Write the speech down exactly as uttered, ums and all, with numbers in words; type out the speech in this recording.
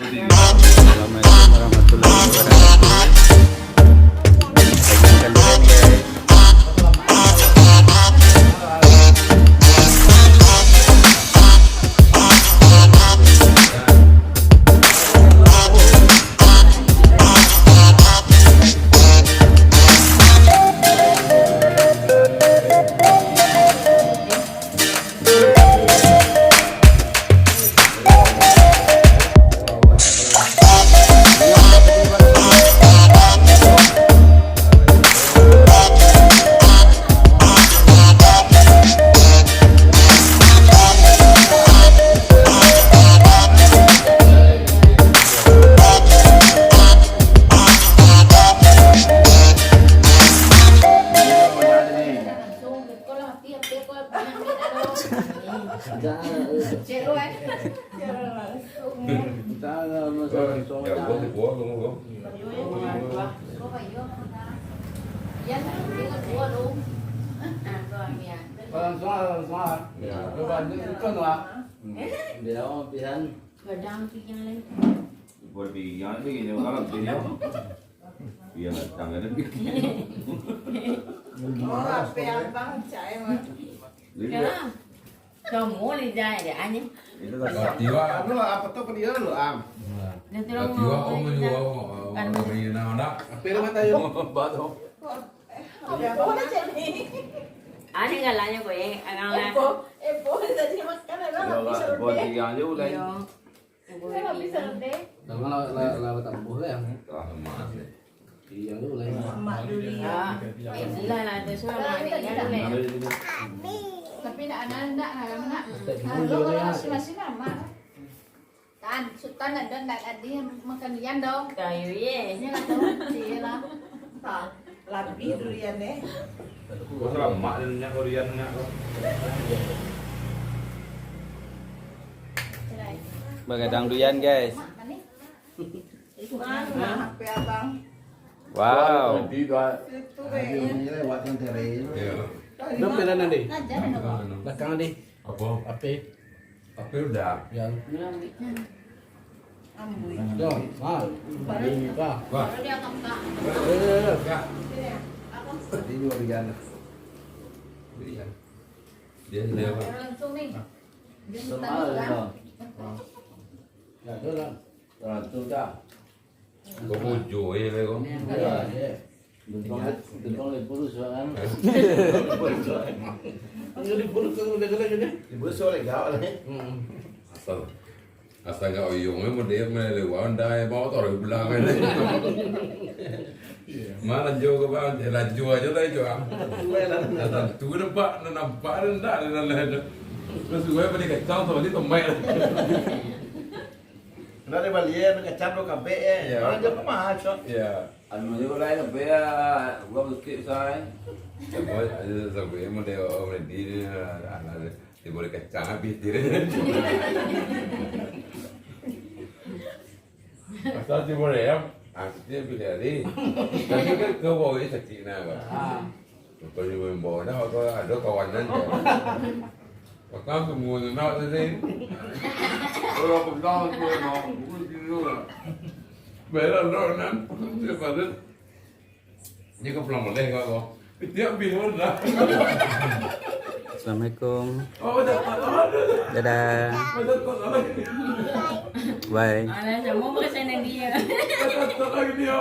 Assalamualaikum warahmatullahi wabarakatuh. Lagi makan durian, guys. Gadang pinggang lai. Buat pinggang tu gini, kalau gini. Iya, datang ada. Oh, apa abang cai mah? Jadi, ya. Kamu ni dah ada ani. Itu kan. Tiwa. Anu, apa tu, apa dia lu, Am? Nah, tiwa, oh, menyuruh, oh, kan, oh, ini nama nak? Apa nama tayo? Batu. Ani galaknya kau, eh, agang lah. Epo, epo tadi makan ada. Buat pinggang je, udah. Iya. Nama lah, lah, lah, tak buah lah. Iya, tu lah. Mak dulu ya. Ah, istilah lah, ada suara mak ni, ya, boleh. Tapi nak anak, nak, nak, nak. Kalau, kalau masing-masing lah, mak. Tan, Sultan ada nak tadi makan durian dong. Kayu, ye. Ini lah tu, iyalah. Tan, labi durian, eh. Kau sama mak dan nyak kau durian nyak kau. Bagadang durian, guys. Mana H P abang? Wow. Nanti doa. Itu kayaknya. Iya. Udah pelan, Andi. Belakang, Andi. Apa? H P. H P udah. Ya. Ambuih. Yo, ha. Ini, Pak. Wah. Baru dia angkat. Eh, eh, eh. Ya. Tadi juga hujan. Hujan. Dia, dia apa? Langsung nih. Dia semalam, Bang. Ya, tu lah. Seratus dah. Kau bujur je lah kau. Ya, ya. Bentong, bentong lima puluh suara kan. Lima puluh suara. Lima puluh suara, lima puluh suara. Lima puluh suara lega lah, eh. Hmm. Asal, asal gak oyong, eh, model melewat, dah, eh, bawa taruh di belakang, eh. Iya. Mana jo ke bang? Eh, laju aja lah, jo, ah. Dah tentu nampak, dah nampak, dah, dah, dah, dah. Terus gue beli kacang, sama dia tomat. Kena dia bali, eh, kacang tu kabek, eh. Iya. Orang jauh ke mana, cok? Iya. Anu je, kalau lain, apa ya, gua bukit, say. Sampai, sampai model, oh, model dia, anak dia. Dia boleh kacang habis dia. Asal dia boleh, ya. Ah, dia pilih hari. Tapi kan kau bawa dia sakit, nah, kau. Ah. Bukan dia main bola, dah, kau ada kawanan, kau. Makan semua nak tadi. Kalau aku tahu tu, no, aku tidur lah. Berak, no, nan. Dia pada Ni ka pulang baleh kau. Tiap bihun lah. Assalamualaikum. Oh, dah tak tahu. Dadah. Dah tak tahu lagi. Bye. Alah, sama pasal Nadia. Dah tak tahu lagi dia.